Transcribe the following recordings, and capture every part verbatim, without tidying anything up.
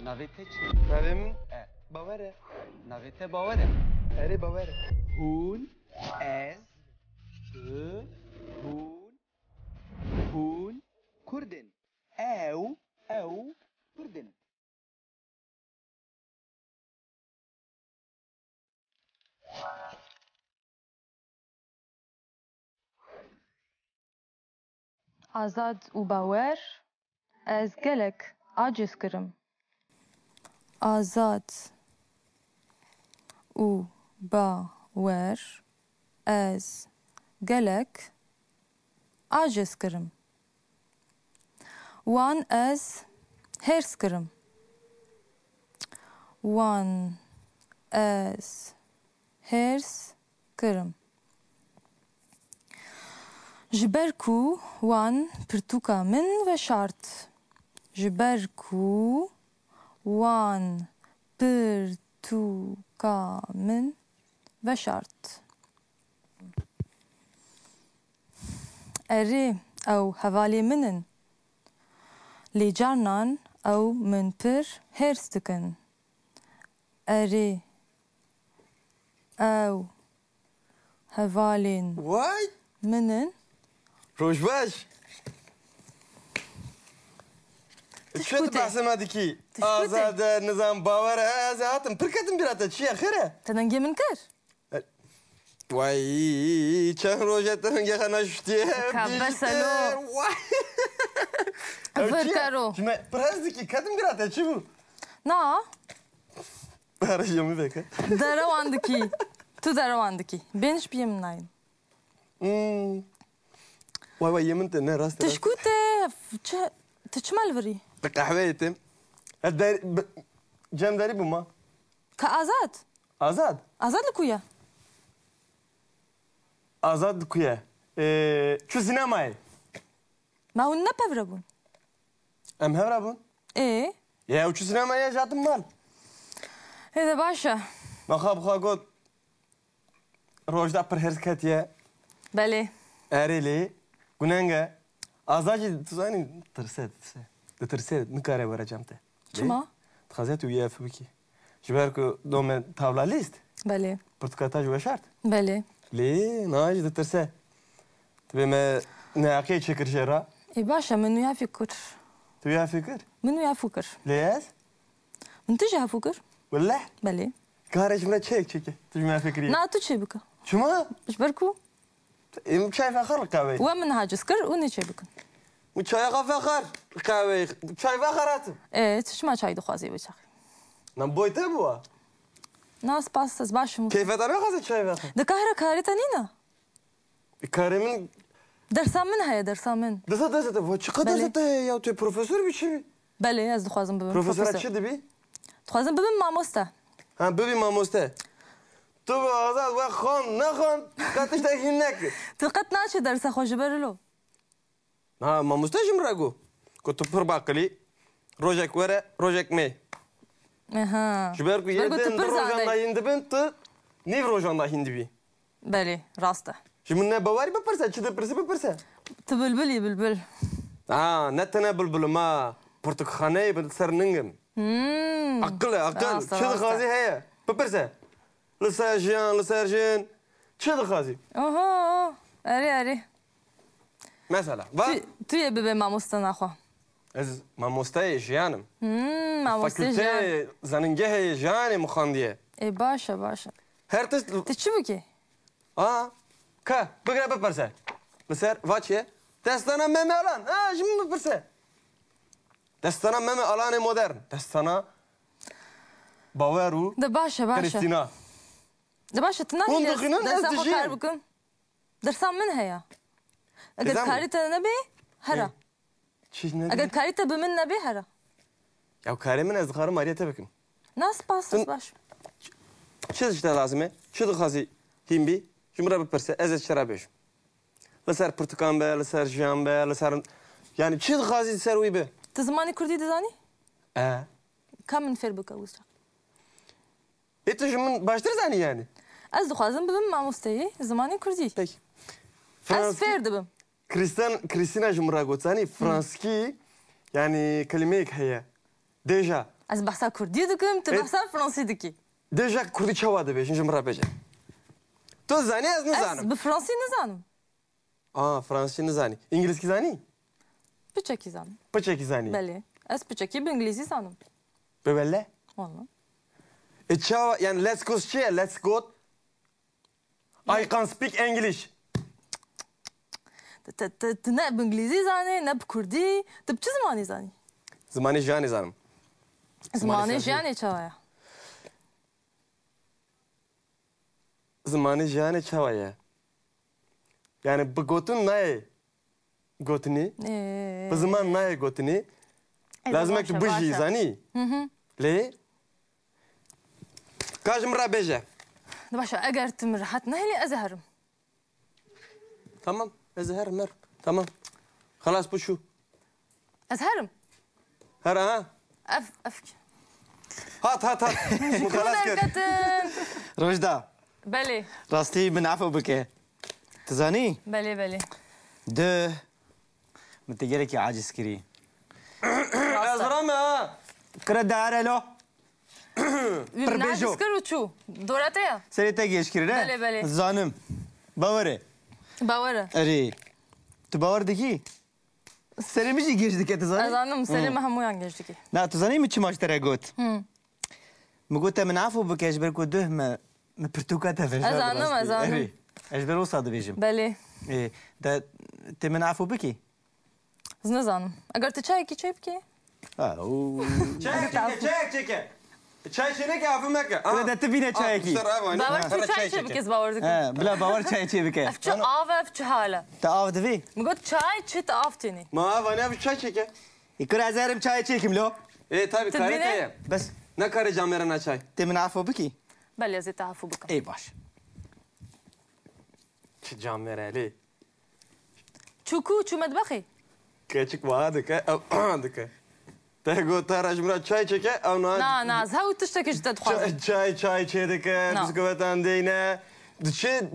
Navê te çi? Navê min E. Bawer e. Navê te Bawer e. Erê, Bawer e. Hûn, ez, tu, hûn, hûn Kurd in. Ew, ew Kurd in. Azad û Bawer, ez gelek aciz kirim. Azad û Bawer, ez gelek aciz kirim. Wan ez hêrs kirim. Wan ez hêrs kirim. Ji ber ku wan pirtûka min veşart. Ji ber ku wan pirtûka min veşart. Erê, ew hevalê min in. Lê carnan ew min pir hêrs dikin. Erê, ew hevalên Way! min in. Roj baş. Tu Çi ji ku tu te? behsê me dikî? Tu ji ku te? Azade, nizam, Bawer e, ez ê hatim. Pir ketim bîra te. Çi ye? Xêr e? Te dengê min kir? E, way, çend roj e te dengê xwe naşuştiye. Ka bes e lo. Way. Ev Vir çi ye? kero. Ji me pir hez dikî. Ketim bîra te. Çi bû? Na. Here ji min veke. Derewan dikî. Tu derewan dikî. Bên ji piyê min nayên. Hmm. Way way, yê min te ne, rast e, Tu rast. ji ku te, çi, tu çima li virî? Di qehweyê tim. Ez der, bi, cem derî bûma. Ka Azad? Azad? Azad li ku ye? Azad li ku ye? Ee, çû sînemayê. Ma hûn ne pevre bûn? Em hevra bûn. Ê? Ya, ew çû sînemayê, ez hatim mal. Hê de baş e. Me xwe bi xwe got, Rojda pir hêrs ketiye. Belê. Erê lê, guneng e. Azad jî, tu zanî, tirse, tirse. Ditirse, nikare were cem te. Çima? Lê, dixwaze tu wî ef bikî. Ji ber ku dome tavla lîst. Belê. Pirtûka te jî weşart. Belê. Lê, niha jî ditirse. Tu bê me neheqiyê çêkir jê re. Ê, baş e, min wî hefî kir. Tu wî hefî kir? Min wî hefû kir. Lê ez? Min tu jî hefû kir? Welleh? Belê. Kare ji min re çek çeke. Tu ji min re fikirî. Na, tu çê bike. Çima? Ji ber ku? Em çay vexer li qehweyê. We min haciz kir û nê çê bikin. Min çaya xwe vexer li qehweyê. Çay vexer hatim. Ê, tu çima çay dixwazî wê çaxê? Na boy te bû wa? Na, spas, ez baş im. Keyfe te naxwaze çay vexer? Di kahre karê te nîne? E, karê min Dersa min heye, dersa min. Dersa, dersa te, va çiqas Belê. dersa te heye ya, tu yê profesor bî, çi bî? Belê, ez dixwazim bibim Profesora profesor. çi dibî? Dixwazim bibim mamoste. Ha, bibî mamoste. Tu bi Azad we xwend, nexwend, qet tiştek hîn nekir. Tu qet naçî dersa xwe ji ber lo. Ha, mamoste ji min re got. Got tu pir baqilî, rojek were, rojek mê. Aha. Ji ber ku Ji ber yê ku tu din pir di rojan zanî. de hîn dibin, tu nîv rojan de hîn dibî. Belê, rast e. Ji min ne bawerî bipirse, çi dipirsî bipirse. Tu bilbilî, bilbil. Ha, ne tene bilbilim ha. Pirtûkxaneyê bi ser ningim. Hmm. Aqil e, aqil. Rast e, Çi rast e. dixwazî heye. Bipirse. Li ser jiyan, li ser jin. Çi dixwazî? Oho, erê, erê. Mesela, va Tu, tu yê bibe mamoste naxwe. Ez mamosteyê jiyan im. Hmm, mamosteyê jiyan. Fakulteyê, zanîngehê jiyanê min xwendiye. Ê, baş e, baş e. Her tişt Tu çi bikî? A, ka, bigire bipirse. Li ser, va çi ye? Destana Meme Alan. Ha, ji min bipirse. Destana Meme Alanê modern. Destana Bawer û De baş e, baş e. Krîstîna. De baş e, tu Hûn nahîlî dixwînin, ez dersa xwe dijîm. kar bikim. Dersa min heye. Eger Dizan karî te nebê, hera. Ê. Çi ne Eger dibî? karî te bi min nebê, hera. Ya karê min ez dixwarim aliyê te bikim. Na spas, Hûn- ez baş. Çi ji te lazim e? Çi dixwazî hîn bî? Ji min re bipirse, ez ê çi re bêjim. Li ser pirtûkan be, li ser jiyan be, li ser, yani çi dixwazî li ser wî be. Tu zimanê kurdî dizanî? E. Ka min fêr bike wisa. Ê tu ji min baştir zanî yani? Ez dixwazim bibim mamosteyê zimanê kurdî. Peki. Ez Franskî fêr dibim. Krîstan-, Krîstîna ji min re got, zanî, Hı. franskî, yani kelimeyek heye. Déjà. Ez behsa kurdî dikim, tu E- behsa fransî dikî. Dê ji kurdî çawa dibêjin, ji min re bêje. Tu zanî, ez Ez nizanim. bi fransî nizanim. Aa, fransî nizanî. Îngilîzkî zanî? Piçekî zanim. Piçekî zanî. Belê. Ez piçekî bi îngilîzî zanim. Bi wele? Wala. E çawa, yani let's go çi ye? Let's go. I can speak English. Te, te, te ne bi îngilîzî zanî, ne bi kurdî. Tu bi çi zimanî zanî? Zimanê jiyanê zanim. Zimanê Zimanê jiyanê. jiyanê çawa ye? Zimanê jiyanê çawa ye? Yani bi gotin nayê gotinî. Ee. Bi ziman nayê gotinî. Ê, Lazim e baş tu e, bijî, baş e. zanî. Hı hı. Lê ka ji min re bêje. Baş e, eger tu min rehet nehêlî, ez ê herim. Tamam, ez ê herim, her. Tamam. Xelas, bu şu. Ez herim. Her ha? Ev, ev. Hat, hat, hat. Ji ku Xelas kir. derketin? Rojda. Belê. Rastî min efo bike. Tu zanî? Belê, belê. Duh. Min te gelekî aciz kirî. Ez rame ha. Kire dare lo. Wî Pir min bêjo. aciz kir û çû. Dora te ya. Serê te gêj kirî, ne? Belê, belê. Zanim. Bawer e. Bawer e. Erê. Tu bawer dikî? Serê min jî gêj dike, tu zanî? Ez zanim, serê Hı. me hemûyan gêj dike. Na, tu zanî min çima ji te re got? Hı. Min got, te min afû bike, ji ber ku duh me, min pirtûka te vejart Ez zanim, rastî. ez zanim. Erê. Ez ji ber wisa dibêjim. Belê. Ê, de, te min afû bikî? Ez nizanim. Eger tu çayekî çêbikî? Ha, o. Çayek çêke, çayek çêke. Çay çêneke, avê meke. Aha. Kire de tu bîne Ah, çayekî. işte, bravo, ne? Bawer Ha. tu Sana çay çay çêke. çêbikî, ez bawer dikim. He, bila bawer çay çêbike. Ev çi av e, ev çi hal e? Te av divê? Min got çay çi, tu av tênî. Ma ava ne, bir çay çêke. E, kire ez herim çay çêkim lo. E, tabii, Tu kare dibîne? te ye. Bes. Ne kare camêre na çay. Te min afû bikî? Belê, ez ê te afû bikim. Ê, baş. Çi camêre lê? Çû ku, çû medbexê. Keçik wiha dike, ew dike. Te got, te re ji min re çay çêke, ew niha Na, na, ez hew tiştekî ji te dixwazim. Çay, çay, çay çê dike, Na. biskûvetan deyne. Diçe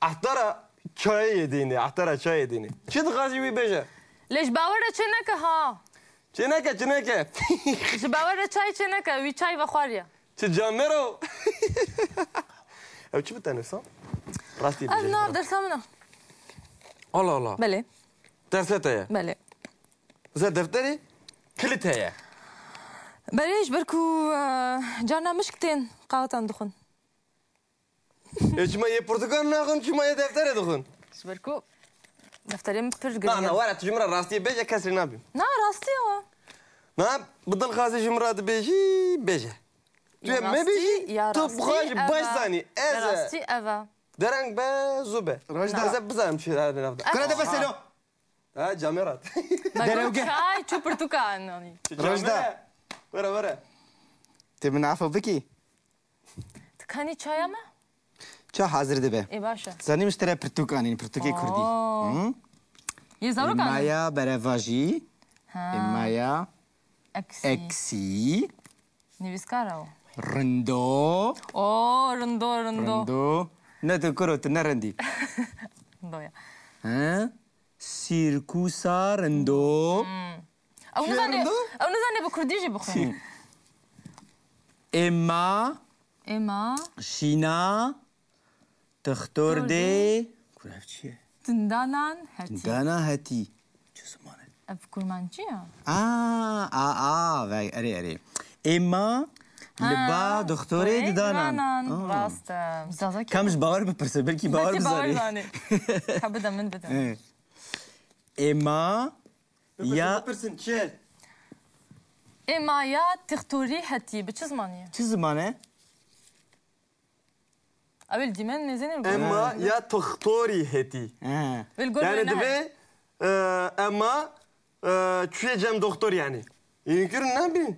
ehtara çayê yê dînê, ehtara çayê dînê. Çi dixwazî wî bêje? Lê ji bawer re çê neke ha. Çê neke, çê neke. Ji bawer re çay çê neke, wî çay vexwariye. Çi camêro. Ew çi bi te nivîsa? Rastî Ev bêje, nav bira. dersa min e. Allah Allah. Belê. Derse te ye? Belê. Ze defterê kilit heye. Belê, ji ber ku, e, carna mişk tên qaxetan dixwin. E, çima yê pirtûkan naxwin, çima yê defterê dixwin? Ji ber ku defterê min pir Na, girîng na, e. were, tu ji min re rastiyê bêje, kesrê nabîm. Na, rastî ye. Na, bi dilxwazî ji min re dibêjî, bêje. Tu Ya yê me rastî, bêjî, ya tu rastî bi xwe jî ev baş e. zanî. Ez Ya e. rastî ev e. Dereng be, zû be. Rojda. Ez ê bizanim çi hebe nav de. Kira de Aha. beselo. Ha, camêrat. Me Derewge. got çay, çû pirtûka ananî. Çi Rojda. camêre? Were, were. Te min afo bikî? Tu kanî çaya me? Ça hazir dibe. Ê, baş e. Zanî min ji te re pirtûk anîn, pirtûkê kurdî. Oo. Hı? Yê zarokan e? Êmaya berevajî. Ha. Êmaya Eksî. eksî. Nivîskar e o. Rindo. O, rindo, rindo. Rindo. Ne tu kuro, tu ne rindî. Rindo ya. He? Sîrkûsa rindo. Hmm. Ew Çi nizane, rindo? ew nizane bi kurdî jî bixwîne. Êma. Êma. Şîna. Tixtor Tixtor dê. dê. Kur ev çi ye? Tindanan hetî. Tindana hetî. Çi ziman e? Ev kurmancî ya. A, a, a, vay, erê, erê. Êma Ha, li ba doktorê wê didanan. didanan. Aa. Rast e. Zaza Kam ji bawer bipirse, belkî bawer Belkî bawer bizanî. zanî. Ka bide min bide. Ê. Êma Bipirsin, ya bipirsin, çi? Êma ya tixtorî hetî, bi çi zimanî ye? Çi ziman e? Ew ê dîmen nêzînî Ema ya toxtorî hetî. He. Vil gor Yani wê ne divê, e, ema, e, çûye cem doktor yani. Înkirin nabî.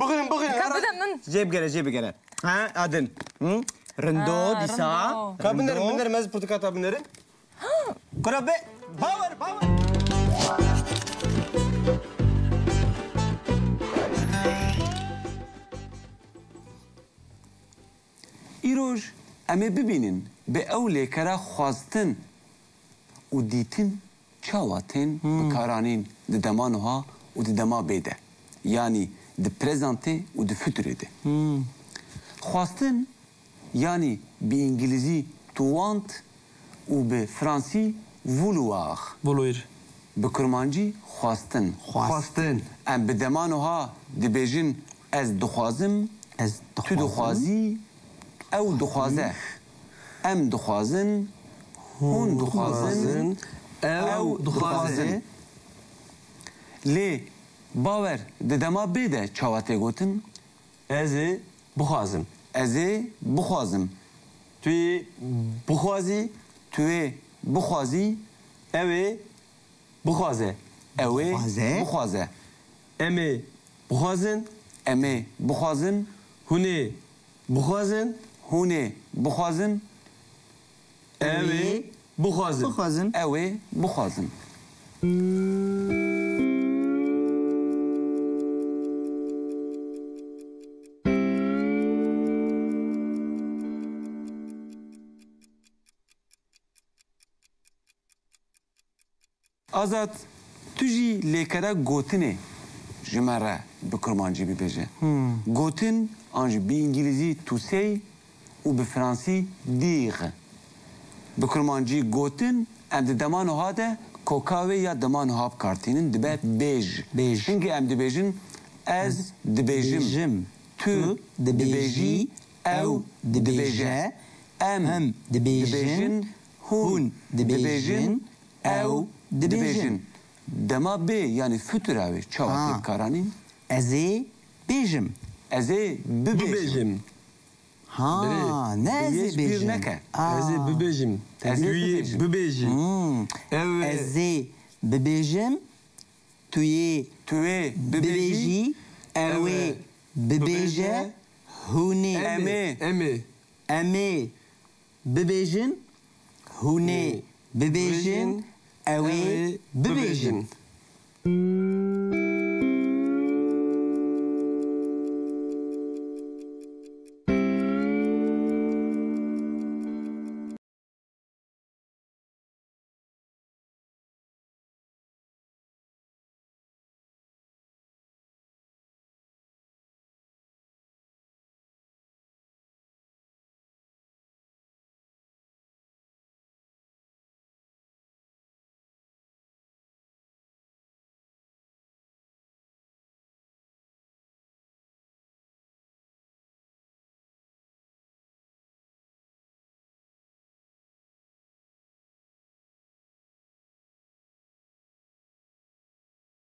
Bixwînin, bixwînin. Ka bide min. Jê bigere, jê bigere. Ha, adin. Hı? Rindo, Ha, dîsa. rindo. Ka binerim, Rindo. binerim, ez pirtûka ta binerim. Kura be, bawer, bawer. Îroj em ê bibînin bi ew lêkera xwestin û dîtin çawa tên Hmm. bikaranîn di dema nuha û di dema bê de. Yanî Di prezentê û di futurê de. Xwestin, yanî bi îngilîzî to want û bi fransî vouloir. Vouloir. Bi kurmancî xwestin. Xwestin. Em bi dema niha dibêjin ez dixwazim, Ez tu dixwazim. dixwazî, ew dixwaze. Em dixwazin, hûn dixwazin, Dixwazin. Ew ew dixwaze. dixwazin. Lê bawer di dema bê de çawa tê gotin? Ez ê bixwazim. Ez ê bixwazim. Tu yê bixwazî. Tu yê bixwazî. Ew ê bixwaze. Ew ê Bixwaze. bixwaze. Em ê bixwazin. Em ê bixwazin. Hûn ê bixwazin. Hûn ê bixwazin. Ew ê bixwazin. Bixwazin. Ew ê bixwazin. Azad, tu jî lêkere gotinê ji me re bi kurmancî bibêje. Gotin, an jî bi îngilîzî to say û bi fransî dire. Bi kurmancî gotin, em di dema niha de koka wê ya dema niha bi kar tînin, dibe bêj. Bêj. Çimkî em dibêjin, ez dibêjim, Dibêjim. tu Tu dibêjî, dibêjî, ew ew dibêje, dibêje, em em dibêjin, dibêjin, hûn hûn dibêjin, dibêjin, ew ew dibêjin. dibêjin. Dema bê, yanî futura wê çawa Ha. tê bikaranîn? Ez ê bêjim. Ez ê bibêjim. Bibêjim. Ha, Birê, ne ez ê bêjim. Bîr neke. Aa. Ez ê bibêjim. Ez ê Tu yê bibêjim. bibêjî. Hmm. Ew ê Ez ê bibêjim. Tu yê Tu yê bibêjî. bibêjî. Ew ê Ew ê bibêje. bibêje. Hûn ê. Em ê. Em ê. Em ê bibêjin. Hûn ê Hûn ê bibêjin. bibêjin. Ew ê Ew ê bibêjin. bibêjin.